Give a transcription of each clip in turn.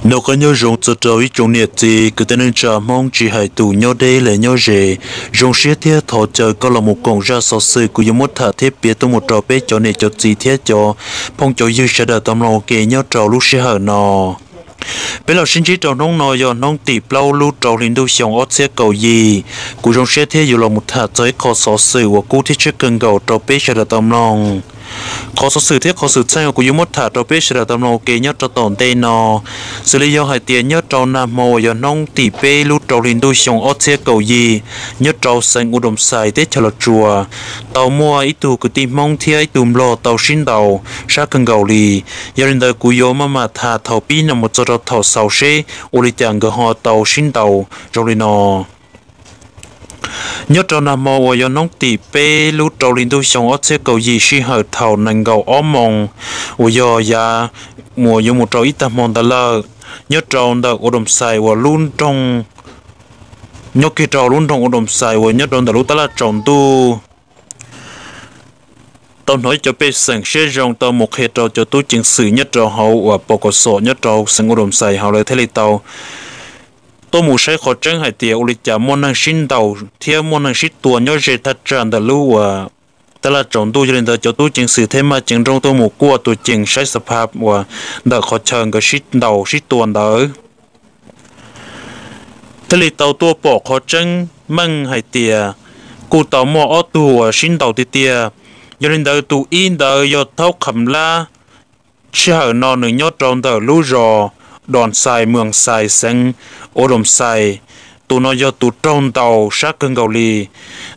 Noj qab nyob zoo txog rau ib tsoom niam txiv kwv tij neej tsa Hmoob tsis hais tus nyob deb los nyob ze. Zoo siab thiab thov caw koj los mus koom zaj xov xwm kuv yuav muab tham thiab piav tuaj mus rau peb cov niam cov txiv thiab cov phooj cov ywg sawv daws tau mloog ua ke nyob rau lub sij hawm no. Peb los sib ntsib rau hnub no yog hnub tim plaub lub rau hli ntuj xyoo ob txhiab kaum yim. Kuv zoo siab thiab yuav los mus tham txog ib qho xov xwm uas kub thiab tshiab kawg nkaus rau peb sawv daws tau mloog. Qhov xov xwm thiab qhov xwm txheej uas kuv yuav muab tham rau peb sawv daws tau mloog ua ke nyob rau tom ntej no, xws li yog hais tias nyob rau nag hmo uas yog hnub tim peb lub rau hli ntuj xyoo ob txhiab kaum yim, nyob rau xeev Udomxais teb chaws Los Tsuas, tau muaj ib tug kwv tij Hmoob thiab ib tug Nplog tau sib ntaus sab kawg nkaus li. Yog li ntawd kuv yuav maj mam tham thaum pib no mus txog rau thaum xaus seb ua li cas nkawd ho tau sib ntaus zoo li no. Nyob rau nag hmo uas yog hnub tim peb lub rau hli ntuj xyoo ob txhiab kaum yim sij hawm thaum nees nkaum ob moos uas yog yav mus yuav mus rau ib tag hmo ntawd lawm, nyob rau ntawm Udomxais uas lub nroog, nyob kiag rau lub nroog Udomxais uas nyob rau ntawm lub tab laj tsaus ntuj, tau hnov ib cov pej xeem siab zoo tau mus qhia rau cov tub ceev xwm nyob rau hauv uas pos kom xom nyob rau xeev Udomxais hauv lawv thiaj li tau tuaj mus saib qhov tseeb hais tias ua li cas muaj neeg sib ntaus thiab muaj neeg sib tua nyob ze thaj tsam ntawm lub uas tab laj tsaus ntuj. Yog li ntawd cov tub ceev xwm thiaj maj ceev nrooj tuaj mus kuaj tua cees saib xab phab uas ntawm qhov chaw nkawd sib ntaus sib tua ntawd, thiaj li tau tuaj pom qhov tseeb meej hais tias kuj tau muaj ob tug uas sib ntaus tiag tiag. Yog li ntawd tus ib ntawd yog Thaub Kham Lab, sij hawm no nws nyob rau ntawm lub zos Doos Xais, Moos Xais, xeev Udomxais. Tus no yog tus raug ntaus sab kawg nkaus li.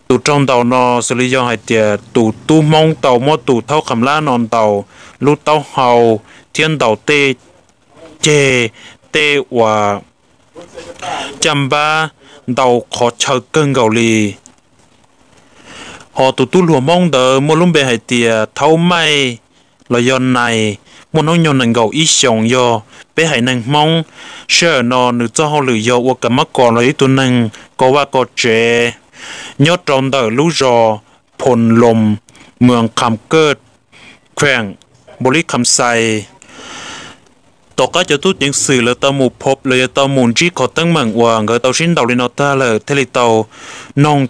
Tus raug ntaus no xws li yog hais tias tus tub Hmoob tau muab tus Thaub Kham Lab no ntaus lub taub hau thiab ntaus tej ceg, tej uas caj npab, ntaus qhov chaw kawg nkaus li. Ho tus tub hluas Hmoob ntawd muaj lub npe hais tias Thaub Maij los yog Nais, muaj hnub nyoog nees nkaum ib xyoos, yog peb haiv neeg Hmoob. Sij hawm no nws txoj hauj lwm yog ua kam mab kos los yog ib tug neeg ko vaj ko tsev nyob rau ntawm lub zos Phoos Loos, moos Kham Kaj, kheem Npaus Lis Kham Xais. Tom qab cov tub ceev xwm lawv tau mus phob los yog tau mus ntsib qhov teeb meem uas nkawd tau sib ntaus li no tag lawm thiaj li tau noog.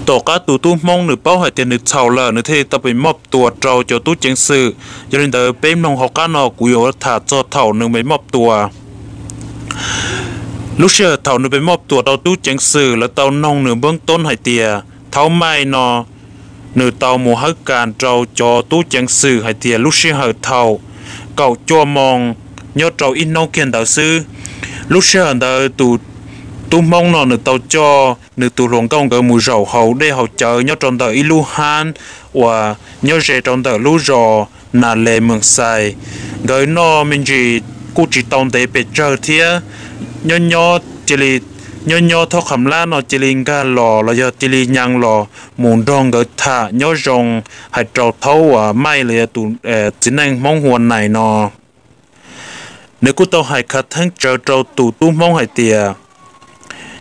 Tom qab tus tub Hmoob nws paub hais tias nws txhaum lawm nws thiaj li tau pem moj tuas rau cov tub ceev xwm. Yog li ntawd peb mloog hauv qab no kuv yuav tham txog thaum nws pem moj tuas. Lub sij hawm thaum nws pem moj tuas rau tub ceev xwm lawv tau noog nws npawb toob hais tias Thaub Maij no nws tau mus hawb kas rau cov tub ceev xwm hais tias lub sij hawm thaum kaum cuaj moos nyob rau ib hnub kiag ntawd xwb. Lub sij hawm ntawd tus tub Hmoob no nws tau coj nws tus hluas nkauj nkawd mus zaum haus dej haus cawv nyob rau ntawm ib lub hab uas nyob ze rau ntawm lub zos Nas Les Moos Xais. Nkawd noj me ntsis kuj tsis tau ntev pes tsawg thiab, nyob nyob cia li, nyob nyob Thaub Kham Lab no cia li nkag los los yog cia li nyaa los mus nrog nkawd tham nyob zoo, hais rau Thaub uas Maij los yog tus txiv neej Hmoob hu ua Nais no. Nws kuj tau hais khav theeb tsawv rau tus tub Hmoob hais tias,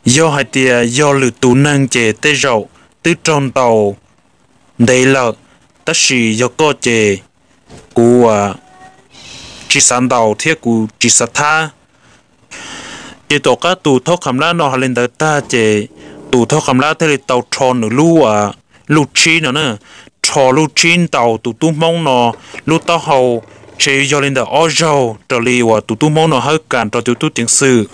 yog hais tias yog lwm tus neeg ces tej zaum twb raug ntaus ntev lawm, tab sis yog koj ces kuv tsis xav ntaus thiab kuv tsis xav thab. Ces tom qab tus Thaub Kham Lab no hais li ntawd tag ces tus Thaub Kham Lab thiaj li tau rho nws lub luj tshib no, rho luj tshib ntaus tus tub Hmoob no lub taub hau, ces yog li ntawm ob zaug raws li uas tus tub Hmoob no hawb kas rau cov tub ceev xwm.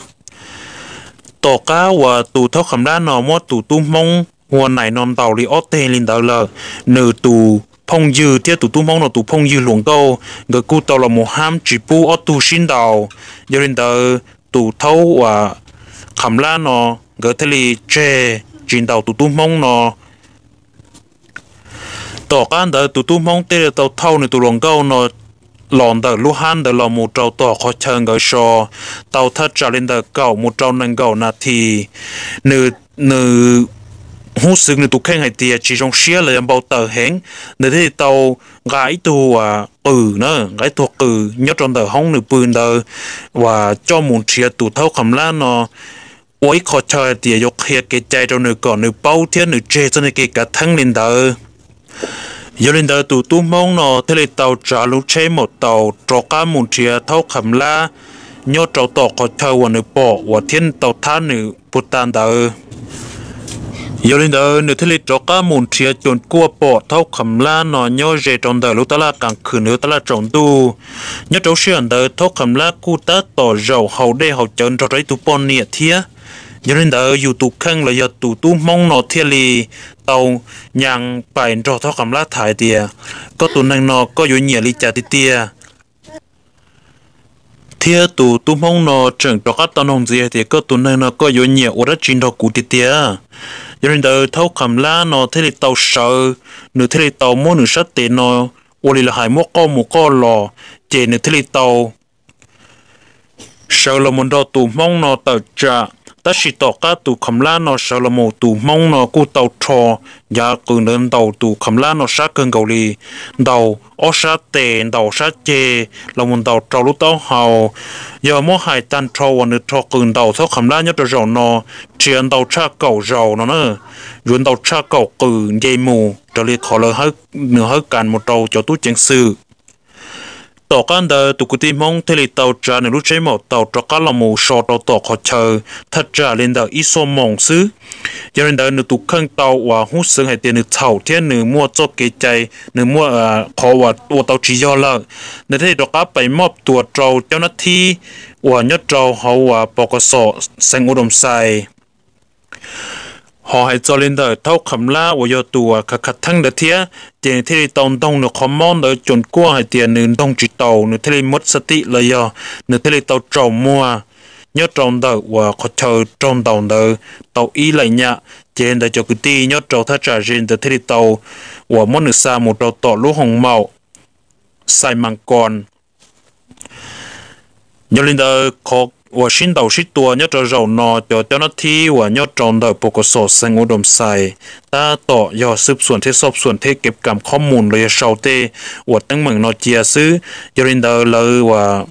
Tom qab uas tus Thaub Kham Lab no muab tus tub Hmoob hu ua Nais no ntaus li ob teg li ntawd lawm, nws tus phooj ywg thiab tus tub Hmoob no tus phooj ywg hluas nkauj nkawd kuj tau los mus hab tsis pub ob tug sib ntaus. Yog li ntawd tus Thaub uas Kham Lab no nkawd thiaj li tseg tsis ntaus tus tub Hmoob no. Tom qab ntawd tus tub Hmoob thiaj li tau thauj nws tus hluas nkauj no los ntawm lub hab ntawd los mus rau tom qhov chaw nkawd so, tau thaj tsam li ntawm kaum mus rau nees nkaum nas this. Nws, nws hnub xwb nws tus kheej hais tias tsis zoo siab los yog npau taws heev, nws thiaj li tau nqa ib tug qws na, nqa ib tug qws nyob rau ntawm hoob nws pw ntawd uas coj mus nrhiav tus Thaub Kham Lab no ua ib qho chaw hais tias yuav qhia kev cai rau nws kom nws paub thiab nws tseg txoj niag kev khav theeb li ntawd. Yog li ntawd tus tub Hmoob no thiaj li tau tsav lub tsheb maum taus rov qab mus nrhiav Thaub Kham Lab nyob rau tom qhov chaw uas nws pom uas thiab tau thab nws puag ta ntawd. Yog li ntawd nws thiaj li rov qab mus nrhiav cuag kuaj pom Thaub Kham Lab no nyob ze rau ntawm lub tab laj qas khwm nws lub tab laj tsaus ntuj. Nyob rau sij hawm ntawd Thaub Kham Lab kuj tab tom zaum haus dej haus cawv nrog rau ib tug poj niam thiab. Yog li ntawd yus tus kheej los yog tus tub Hmoob no thiaj li tau nyas pais nrog Thaub Kham Lab tham hais tias, koj tus neeg no koj yuav nyiam li cas tiag tiag? Thiab tus tub Hmoob no tseem rov qab tau nug ntxiv hais tias, koj tus neeg no koj yuav nyiam ua dab tsi nrog kuv tiag tiag? Yog li ntawd Thaub Kham Lab no thiaj li tau sawv, nws thiaj li tau muab nws sab tes no ua li lawv hais muab qoj mus qoj los, ces nws thiaj li tau sawv los mus nrog tus Hmoob no tawm tsam. Tab sis tom qab tus Kham Lab no sawv los mus tus Hmoob no kuj tau rho yav qws ntawd ntaus tus Kham Lab no sab kawg nkaus li, ntaus ob sab tes, ntaus sab ceg, los mus ntaus rau lub taub hau. Yog muab hais tag nrho uas nws rho qws ntaus Thaub Kham Lab nyob rau zaum no, nrhiav ntau tshaj kaum zaus no na, yuav ntau tshaj kaum qws nce mus raws li qhov lawv, nws hawb kas mus rau cov tub ceev xwm. Tom qab ntawd tus kwv tij Hmoob thiaj li tau tsav nws lub tsheb maum taus rov qab los mus so rau tom qhov chaw thaj tsam li ntawm ib xuab moos xwb. Yog li ntawd nws tus kheej tau uas hub xeev hais tias nws txhaum thiab nws muaj txoj kev cai, nws muaj qhov uas ua tau tsis yog lawm, nws thiaj li rov qab pais moj tuas rau cov nab thib uas nyob rau hauv uas pos kos xom xeev U Doos Xais. Ho hais txog li ntawm Thaub Kham Lab uas yog tus uas khav khav theeb ntawd thiab, ces nws thiaj li tau ntoog nws qhov mob ntawd coos kuaj hais tias nws ntoog tsis taus, nws thiaj li muab xab tim los yog nws thiaj li tau tsaus muag nyob rau ntawm uas qhov chaw raug ntaus ntawd tau ib leej nyam. Ces ntawd cov kwv tij nyob rau thaj tsam ze ntawd thiaj li tau uas muab nws xa mus rau tom lub hoo maum Xais Mas Kos. Yog li ntawd qhov uas sib ntaus sib tua nyob rau zaum no cov cov nab thib uas nyob rau ntawm pos kos xom xeev U Doos Xais tab tom yog xwb xuam thiab xob xuam thiab kev kam khob mus los yog sau tej uas teeb meem no cia xwb. Yog li ntawd lawv uas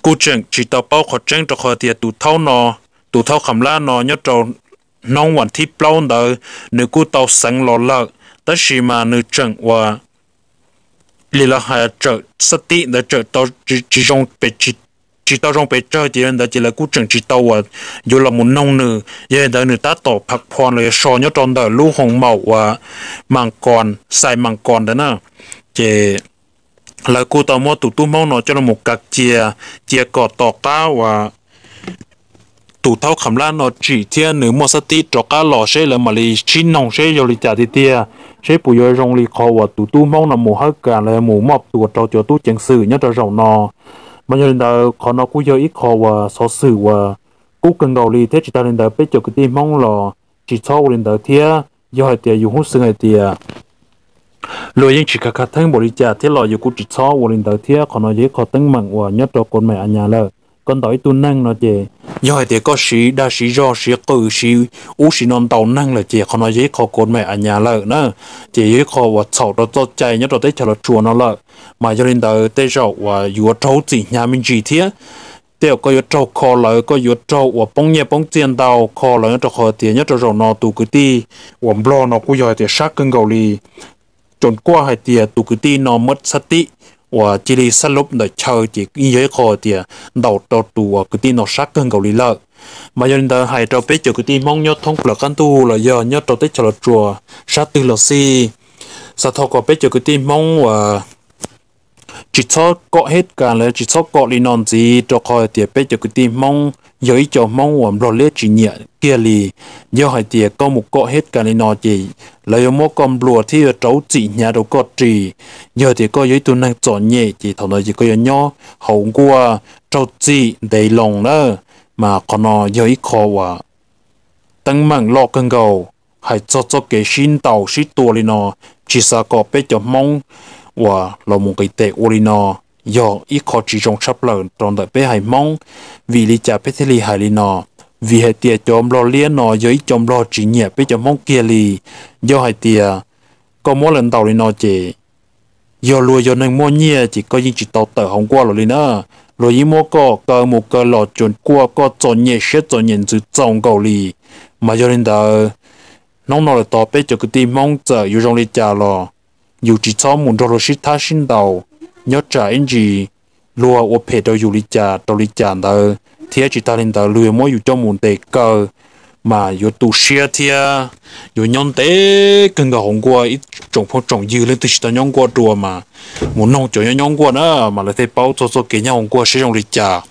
kuj tseem tsis tau paub qhov tseeb rau qhov tias tus thaub no, tus thaub Kham Lab no nyob rau hnub vas thib plaub ntawd nws kuj tau xeev los lawm, tab sis mas nws tseem uas li lawv hais tsawm xab tim ntawd tsawm tsis zoo, tsis tau zoo pes tsawg, ces li ntawd ces lawv kuj tseem tsis tau uas yuav los mus noog nws. Yog li ntawd nws tab tom phav phom los yog so nyob rau ntawm lub hoo maum uas Mas Kos, Xais Mas Kos ntawd na. Ces lawv kuj tau muab tus tub Hmoob no coj los mus kav cia, cia kom tom qab uas tus thaub Kham Lab no tsim thiab nws muaj xab tim rov qab los seb lawv mam li sib noog seb yog li cas tiag tiag, seb puas yuav zoo li qhov uas tus tub Hmoob no mus hawb kas los yog mus moj tuas rau cov tub ceev xwm nyob rau zaum no. Mas yog li ntawd qhov no kuj yog ib qho uas xov xwm uas kub kawg nkaus li thiab tsis tas li ntawd peb cov kwv tij Hmoob los tsis txhob ua li ntawd thiab. Yog hais tias yus hnov xwb hais tias luag yeej tsis khav khav theeb npaum li cas thiab los yus kuj tsis txhob ua li ntawd thiab. Qhov no yog ib qho teeb meem uas nyob rau kos meem a nyas lawm. Koj ntaus ib tug neeg no ces yog hais tias koj siv dag siv zog siv qws siv ub siv no ntaus neeg lawm ces qhov no yog ib qho kos meem a nyas lawm na. Ces yog ib qho uas txhaum rau txoj cai nyob rau teb chaws Los Tsuas no lawm. Mas yog li ntawd tej zaum uas yuav raug txim hnyav me ntsis thiab. Tej zaum koj yuav raug kho lawv, koj yuav raug uas poob nyiaj poob txiaj ntau, kho lawv nyob rau qhov tias nyob rau zaum no tus kwv tij uas Nplog no kuj yog hais tias sab kawg nkaus li. Tsoom kuaj hais tias tus kwv tij no muab xab tim uas cia li xab lub ntawm chaw ces yeej yog ib qho tias ntaus rau tus uas kwv tij no sab kawg nkaus li lawm. Mas yog li ntawd hais rau peb cov kwv tij Hmoob nyob thoob plaws qab ntuj los yog nyob rau teb chaws Los Tsuas sab twg los xij, xav thov kom peb cov kwv tij Hmoob uas tsis txhob kom hib kas los tsis txhob kom li no ntxiv, rau qhov tias peb cov kwv tij Hmoob yog ib co Hmoob uas Nplog liab tsis nyiam kiag li. Yog hais tias koj mus kom hib kas li no ces lawv yuav muab koj nplua thiab yuav rau txim hnyav rau koj ris. Yog tias koj yog ib tug neeg txom nyem ces thaum ntawd ces koj yuav nyob hauv nkuaj raug txim ntev loo na. Mas qhov no yog ib qho uas teeb meem loj kawg nkaus. Hais txog txoj kev sib ntaus sib tua li no, tsis xav kom peb cov Hmoob uas los mus nqis tes ua li no, yog ib qho tsis zoo tshaj plaws rau ntawm peb haiv Hmoob. Vim li cas peb thiaj li hais li no? Vim hais tias cov Nplog liab no yog ib co Nplog tsis nyiam peb cov Hmoob kiag li. Yog hais tias koj muab lawv ntaus li no ces yog luag yog neeg muaj nyiaj ces koj yeej tsis tau tawm hauv nkuaj los li na. Luag yeej muab koj kaw mus kaw los cuag kuaj, koj txom nyem siab txom nyem ntxwv txaus nkaus li. Mas yog li ntawd, hnub no lawm tod peb cov kwv tij Hmoob txawm yuav zoo li cas los yus tsis txhob mus nrog luag sib thab sib ntaus, nyob tsam ib ntsis luag ua phem rau yus li cas rau li cas ntawd, thiab tsis tas li ntawd luag yuav muab yus coj mus ntes kaw, mas yuav tu siab thiab yuav nyob ntev kawg nkaus hauv nkuaj. Ib tsoom phooj tsoom ywg leej twg tsis tau nyob nkuaj dua mas mus noog cov nyob nyob nkuaj na, mas lawv thiaj paub txog txoj kev nyob hauv nkuaj siab zoo li cas.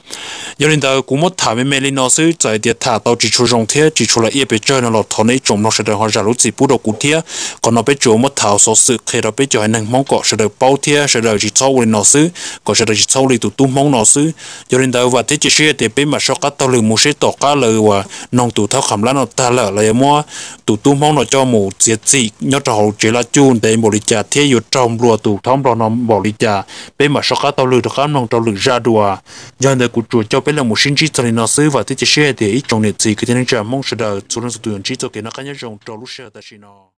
Yog li ntawd kuv muab tham me me li no xwb, txawm hais tias tham tau tsis tshua zoo thiab tsis tshua lawv iab pes tsawg no los thov nej ib tsoom mloog sawv daws ho zam lub txim pub rau kuv thiab. Qhov no peb tsuas muab tham xov xwm qhia rau peb cov haiv neeg Hmoob kom sawv daws paub thiab sawv daws tsis txhob ua li no xwb, kom sawv daws tsis txhob ua li tus tub Hmoob no xwb. Yog li ntawd vam thiab cia siab tias peb mam soj qab taug lwm mus seb tom qab lawv uas noog tus thab qham lab no tag lawm los yuav muab tus tub Hmoob no coj mus txiav txim nyob rau hauv tsev laj cuj ntev npaum li cas thiab yuav raug nplua tus thab nplog no npaum li cas, peb mam soj qab taug lwm rov qab mloog rau lwm zaj dua. Yog li ntawd kuv tsuas coj peb los mus sib ntsib txog li no xwb, vam thiab cia siab hais tias ib tsoom niam txiv kwv tij neej tsa Hmoob sawv daws txhua leej txhua tus yuav ntsib txoj kev noj qab nyob zoo rau lub sij hawm tam sim no.